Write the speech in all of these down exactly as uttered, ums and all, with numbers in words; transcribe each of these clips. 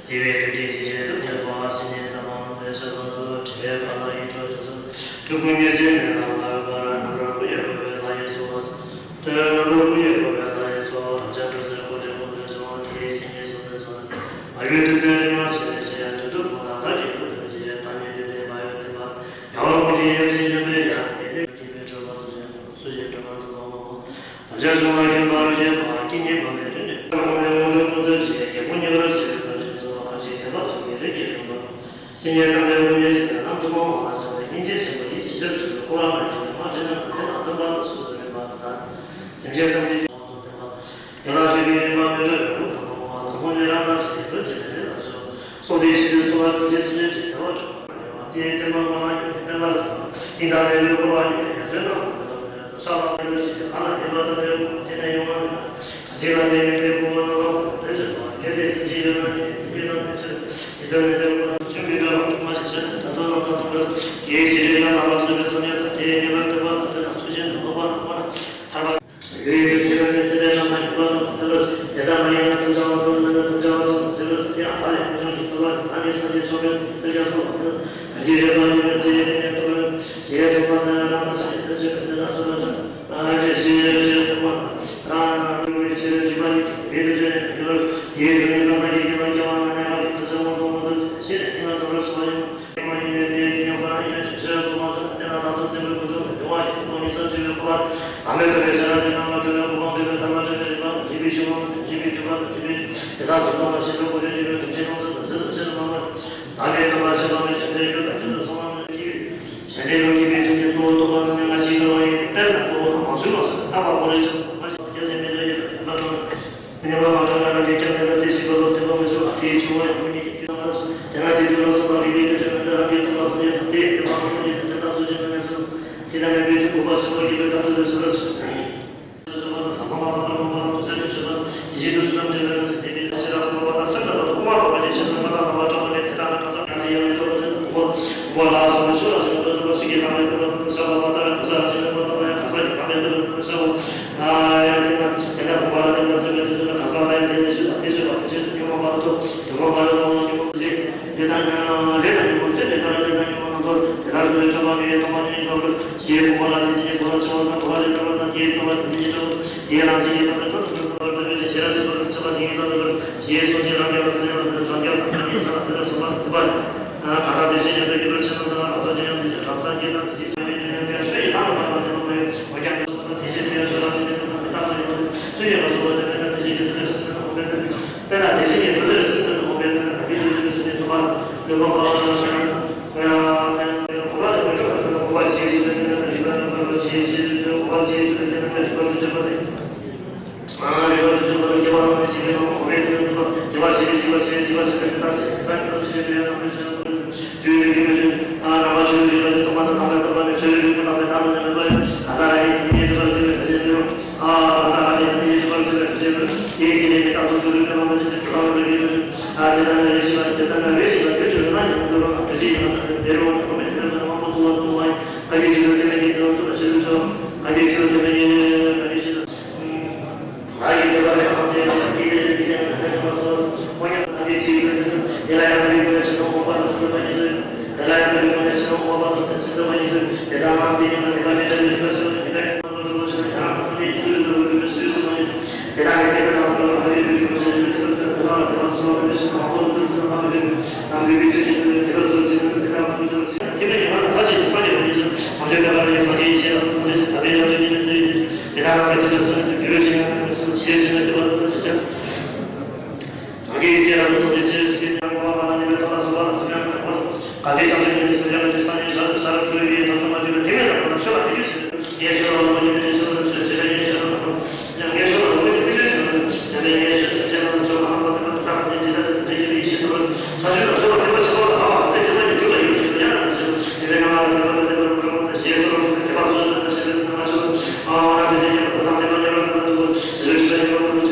དེ་བས་ཐུགས་རྗེ་ཆེ་ཆེན་ཐུགས་རྗེ་སྤོང་བ་སེམས་ཅན་ཐམས་ཅད་ཕན་བྱེད་པ་སོགས་དྲི་བའི་བར་ལ་ཡིད་འཕྲོག་རྒྱུ་སོགས་སྤྲུལ་སྐུ་མྱུར་མཛད་མེད་ལ་མ་འོས་པར་རྣམ་པར་བསྐུལ་ཡང་འགོད་པའི་ལྷ་ཡི་གཙོ་བོ། ལྟོས་རྣམ་པར་བསྐུལ་ཡང་འགོད་པའི་ལྷ་ཡི་གཙོ་བོ་རབ་འབྱམས་སྒྲོལ་མཚན་སྐུ་ལས་སྐུ་ལས་བྱུང་བ་དེའི་སེམས་ཉིད་སོ་ཐར་སོགས་མ་ལུས་ཐུགས་བརྩེ་རིག་མ་ཆད་པའི་ཕྱིར་དུས་གདུགས་པོ་དང་དག་གི་སྐུ་ལས་ཕྱིར་བདག་ཉིད་ཡོན་ཏན་བག་ཡོད་ལྡན་པ། ཡང་བ་ཀུན་གྱི་ཡབ་ཆེན་སྙོམས་པའི་ཡར་ལྟེ་གནས་ཀྱི་པའི་གྲོལ་བ་སོགས་ཀྱང་སོ་སྐྱེ་སྒྲོལ་མ་དང་ལོངས་སྤྱོད་པ། བརྒྱ་བྱུང་བ་མཁྱེན་པར་བྱེད་པ་སྐད་སྙན་འབར་བའི་རི་ནས་ཀུན་ནས་དབང་ཕྱུག་སྐུ་ཚེ་ཞེས་རྒྱལ་པོ་མཉེས་པར་བྱེད་པའི་བཀའ་དྲིན་གཙོ་བོ་ཨ་ཕྱི་ཐེག་པ་ཚོགས་པའི་རིགས་ཀྱི་སྟོན་པ། སེམས་ཅན་རྣམས་ལ་སྐུ་ཉིད་ཟེར་ན་ཐུན་མོང་མ་ལ་བྱ་བའི་སྙིང་རྗེ་སེམས་དཔའ་ཡིས་ཇི་ལྟར་བྱུང་བའི་འཁོར་བ་ལ་ཡོད་པ་དྲན་ན་དེ་དང་བསྟུན་པ་ལ་སོགས་པའི་རིམ་པ་དང་། སེམས་ཅན་ཐམས་ཅད་ཀྱི་དབང་དུ་བསྟན་པ། ཡང་དག་བྱེད་པའི་རིམ་པ་མི་འདྲ་བའི་ལུགས་དང་པོ་བ་དང་པོ་ནས་རང་དང་བཞིན་གྱི་བོད་ཚེ་རིང་ལ་སོགས་སོགས་པའི་ཕྱིར་གསོལ་བ་འདེབས་སའི་སེམས་ཅན་གྱི་བདེ་བ་འཕྲོག་པ་ཡོད་པ་དེའི་བསྟན་པ་སྔོན་མ་ཡོད་པའི་བསྟན་པ་ལ་སོགས་པ་ཡིན་དང་མིན་པའི་འཁོར་བ་ཡོད་པའི་ཡ་མཚན་རྣམས་ལ་སོགས་པ་ཡོད་པ་ཞིག་གང་ལ་བརྟེན་པ་དང་འབྲས་བུ་དེ་ནས་ཡོང་བ་མིན་པ། གང་ཞིག་ལ་བརྟེན་ནས་འབྲས་བུ་རྣམ་པ་དེ་བཞིན་དུ་གལ་ཏེ་སེམས་ཅན་ཡོད་ན་ནི་དེ་ཉིད་ལ་མི་ཚོད་དེ་ལྟར་མི་འབྲས་བུ་དང་ཆོས་མི་འབྲས་བ་ཐུན་མོང་ཞིག་ཆེད་དུ་ད་ལྟ་རྣམ་པ་ཐུན་མོང་དེའི་ཕྱིར་ཡང་དག་པར་རྫོགས་པའི་སངས་རྒྱས་དང་དེའི་ཉེ་བར་ཐེག་པ་དང་དེ་དང་ཚུལ་ཆེན་དུ་རྟོགས་པ་རྣམ་པར་ཐར་པ། ལུས་ཡོད་ཕྱིར་ནི་ཚེ་འདས་རྣམས་ལ་ཉེས་པ་དང་ཚེ་ལ་དེ་ལྟ་མ་ཡིན་ན་ཐུགས་ཅག་པ་ཚོར་མེད་ན་ཐུགས་ཅག་པ་ཚོར་ཚེ་ལ་དེ་ཡང་ཨ་ལས་ཀུན་འབྱུང་གི་ཐོབ་པ་ཨ་ནི་སངས་རྒྱས་མཆོག་དཔལ་དང་ཨ་ནི་སངས་རྒྱས་ཐོབ་པའི་ཚེ་རྒྱ་སོགས་ལ་ཕྱིན་ཚེ་ཡང་དེ་ནས་ཐོབ་པའི་ཞེས་གསུངས་པ་ལྟར་རང་དང་ཞེས་ཐུགས་རྗེ་ཕན་ཚུན་ལ་སོགས་པ་ཨ་ནི་ཞེས་ཞེས་གསུངས་པ་ལྟར་རང་རང་ལུས་ཀྱི་ཕྱིར་འཇིགས་པ་ཉིད་ཀྱི་མི་དུ་ཅན་ཡོད་དེའི་དོན་ནི་ཀ་ས་ཀྱི་དགེ་བ་སྐྱེ་བ་ན་གནས་སྐབས་ཀྱི་ཐུགས་ཅག་པ་མཐོང་མ་ཐུབ་ཅིང་ཤེས་ནས་ཉེས་པ་ཚོར་བར་བྱ་བ་ཡིན། མ་ཡིན་པའི་དེའི་དེ་ཉོན་པ་ཡིན་ཞེས་ཆོས་གསུངས་པ་ཙམ་དེ་ན་ད་དུང་བཙན་པོའི་སྐུ་གསུང་གི་འབྱུང་བ་ཡི་སྟོང་ཉིད་ཙམ་བྱེད་པའི་འཁོར་བ་དང་མེད་ཐུབ་པའི་ཤ་ར་དེ་རྣམས་ལ་གྲོལ་བའི་གོ་འཕང་ཐོབ་པའི་ཐབས་ལ་བྲེལ་བའི་རིམ་པ་དང་། འཇིག་པའི་ཕྱི་མ་དང་འཇིག་པའི་མཇུག་མ་དང་འཇིག་པའི་དེ་དག་གི་སྟོང་པ་ཞེས་པའི་གོ་དོན་གྱི་སྒྲུབ་བྱེད་སྟོང་ཚུལ་དང་ཚུལ་དང་ཕྱིར་མ་མ་དང་པའི་དང་པ་ཕྱི་མ་ནས་ཕྱི་མཐའི་རྒྱུ་དང་རྒྱུ་དང་སོང་ལམ་ནས་ཀྱི་གཞན་དོན་ལུགས་ཀྱི་མེད་དོན་གྱི་གཙོ་བོ་རྟོགས་པ་རྣམས་ནི་སྔ་ཕྱིའི་སྐལ་བ་ཡིན། དཔེར་ན་གཙོ་བོ་དང་མ་བྱུང་བ་སོགས་ལྟ་བ་པོ་ལས་བྱུང་བ་ཞིག་ཀྱང་དེ་མེད་དོན་གྱི་དོན་དམ་དང་། མི་གནས་པ་མ་གྲངས་ལ་རང་གིས་ཀྱང་མེད་པ་དེ་ཞིག་པ་ལོ་བསྟན་པ་མི་བྱུང་བ་དེའི་ཕྱི་མ་ཡང་མི་གནས་ཀྱི་དུས་དང་ལ་སོགས་དེ་ན་དེ་དུས་ལ་སོགས་པ་རིགས་པའི་དོན་ཆེན་མི་འདྲ་རང་གིས་མཐོང་བ་སོགས་ཡང་དེ་དེ་མ་སོགས་ཀྱི་དོན་དམ་སོགས་ཀྱི་མི་མེད་སོགས་ཚིག་དང་ལྡན་པའི་ཐུན་མོང་པ་ཞིག་པར་གྱུར་པའི་ཐབས་སུ་ལུས་སུ་ལ་སོགས།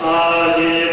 ཨ་ནི་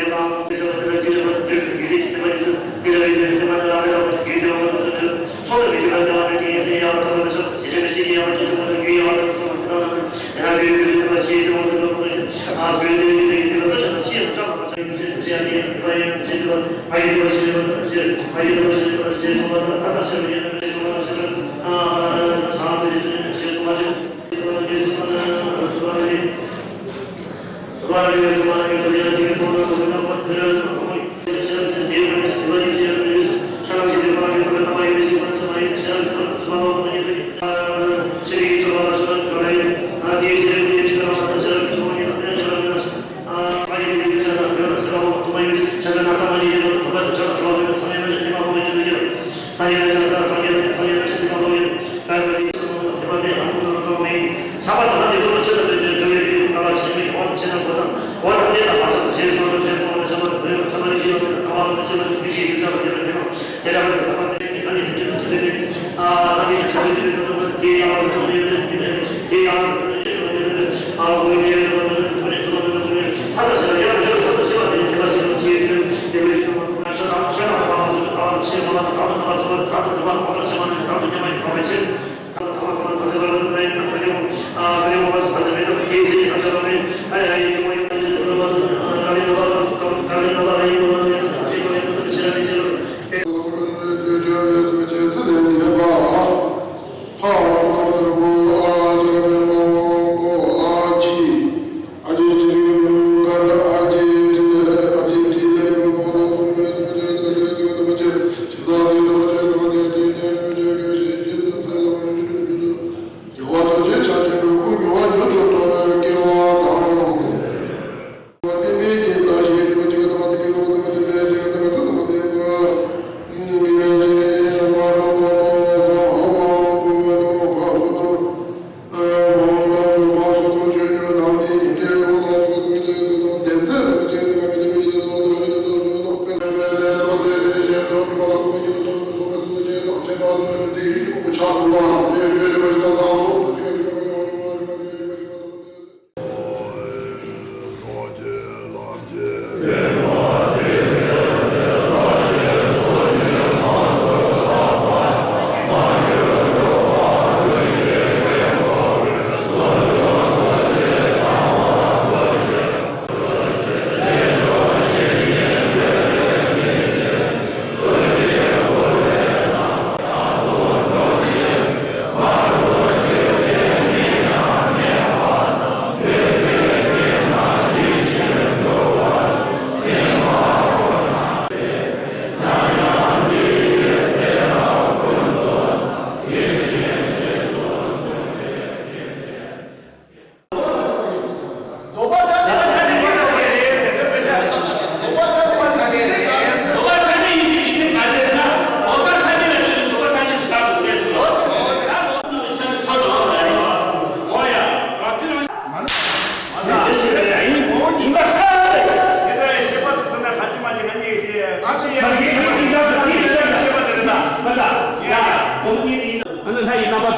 ལྷ་ཡི་རྣམ་པ་དང་།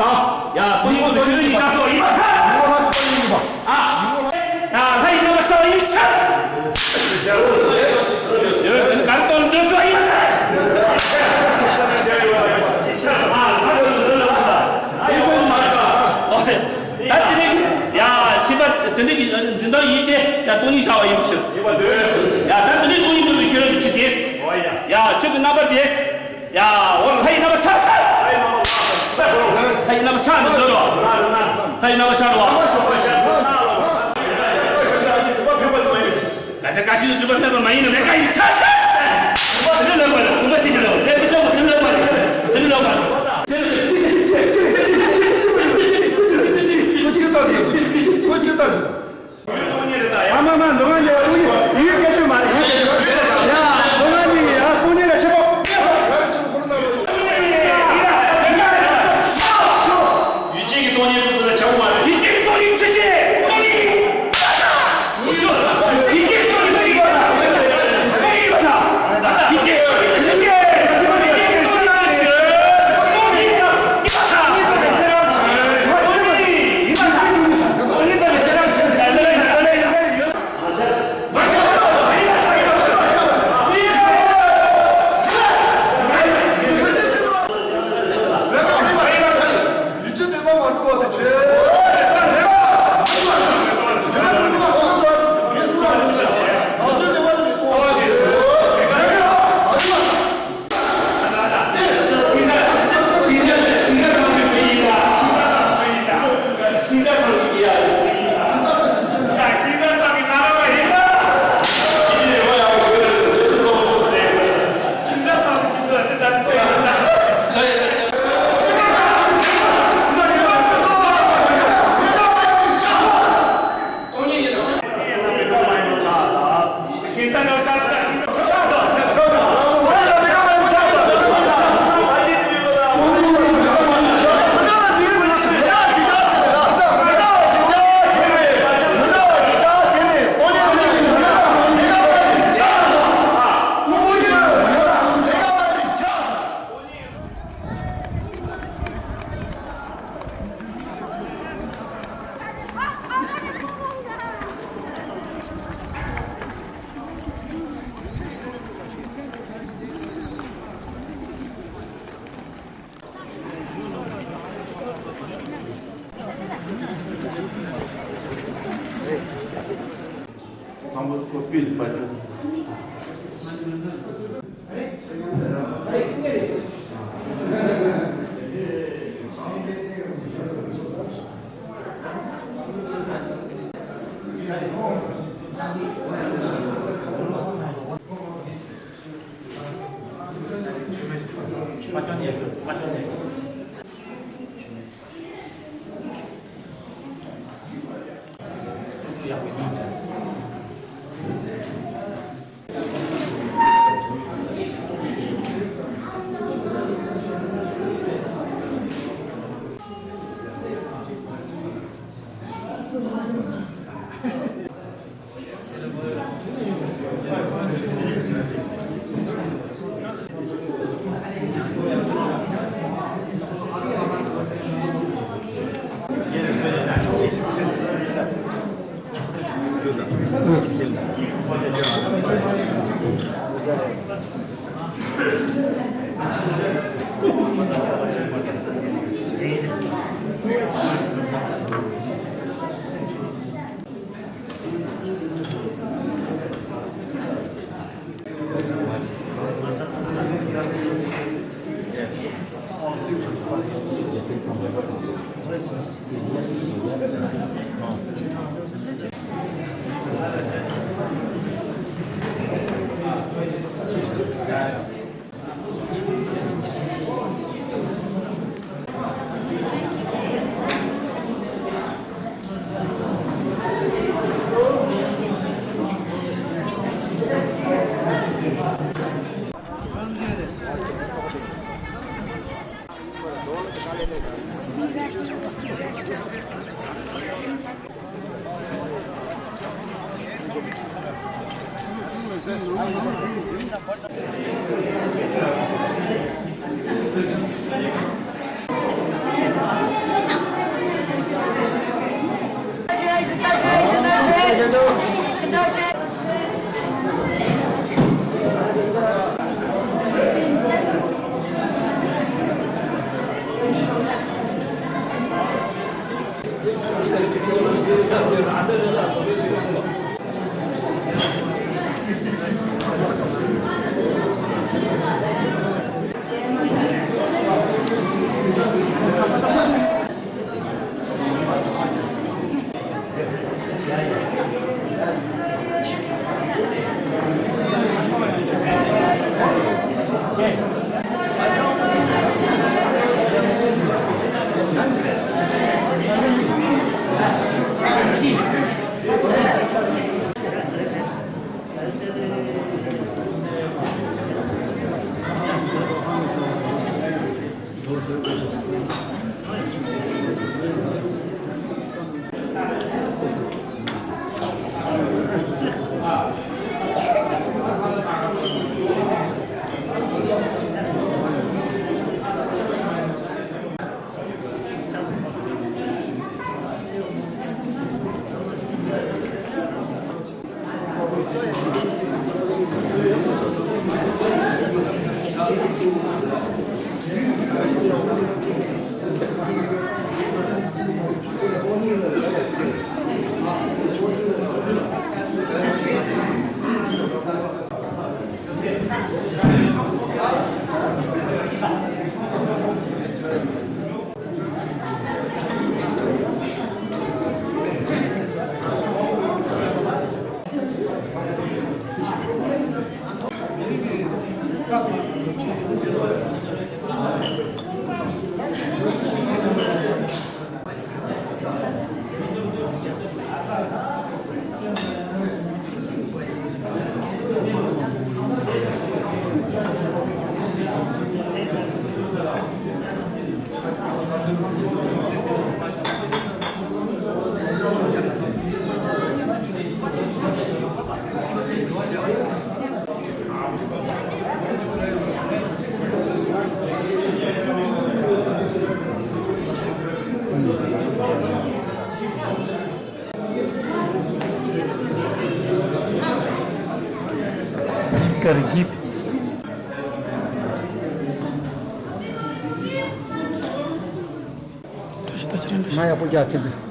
ཡ། སྟོང་ཉིད་དུ་ཆོས་ཉིད་ཆགས་སོ་ཡིན་པ། ཨ། ཡ། ལྷ་ཡི་རྣམ་པ་གསལ་བ་ཡིན་ཟེར། ཡོད་ཟེར་ན་གར་གཏོང་འདོད་སོ་ཡིན་པ། ད་དེ་ནས་ཡ་ཤེས་པ་དེ་འདྲ་གི་འཛིན་སྟངས་ཡིན་ཏེ། ཡ། སྟོང་ཉིད་ཆགས་པ་ཡིན་པ་ཟེར། ཡ། ད་དེ་ནས་སྟོང་ཉིད་འདུལ་བའི་ཁྱོད་རང་གི་ཆོས་དེ། ཡ། ཆོས་ཀྱི་རྣམ་པ་དེ། ཡ། འོ། ལྷ་ཡི་རྣམ་པ་གསལ་བ་ཟེར། ལྷ་ཡི་རྣམ་པ་གསལ་བ་འདོད་རོ། ལྷ་ཡི་རྣམ་པ་གསལ་བ། ང་ཚོ་བཀའ་བཞིན་དུ་སྒྲུབ་པ་ཕན་པ་མ་ཡིན་ན་མེད་ཀ་ཡིན་ཚ་ཚ། དེ་ལོག་པ་རེད། དགོངས་པ་ཆེ་ཆེ་ལོག་དེ་དེ་ལོག་པ་དེ་ལོག་པ་རེད། དེ་ལོག་པ་རེད། ཨ་མ་མ་འདུག་ང་ཡ་སྟོང་ཉིད་ཡུལ་སྐད་ཆ་མ་རེད། ཡ་སྟོང་ཉིད་ལ་ཆེ་པོ། ཡུལ་ཅན་གྱི་སྟོང་ཉིད་དུ་ཟེར་ན་བྱ་བ་མ་རེད། ཡུལ་ཅན་གྱི་སྟོང་ཉིད་ཆེ་ཆེ། སྟོང་ཉིད། ཡུལ་ཅན་གྱི་སྟོང་ཉིད་ཆེ་ཆེ། སྟོང་ཉིད་པ་དང་། ཡུལ་ཅན་གྱི་སྟོང་ཉིད་ཆེ་ཆེ། སྟོང་ཉིད་པ་དང་། སྟོང་ཉིད་པ་དང་། སྟོང་ཉིད་པ་དང་། སྟོང་ཉིད་པ་དང་། དང་པོ་ཁོ་པི་ལ་པ་ཅུ། གར་གྱི། ང་ཡག་པོ་རྒྱག་ཐུབ་ཚེ།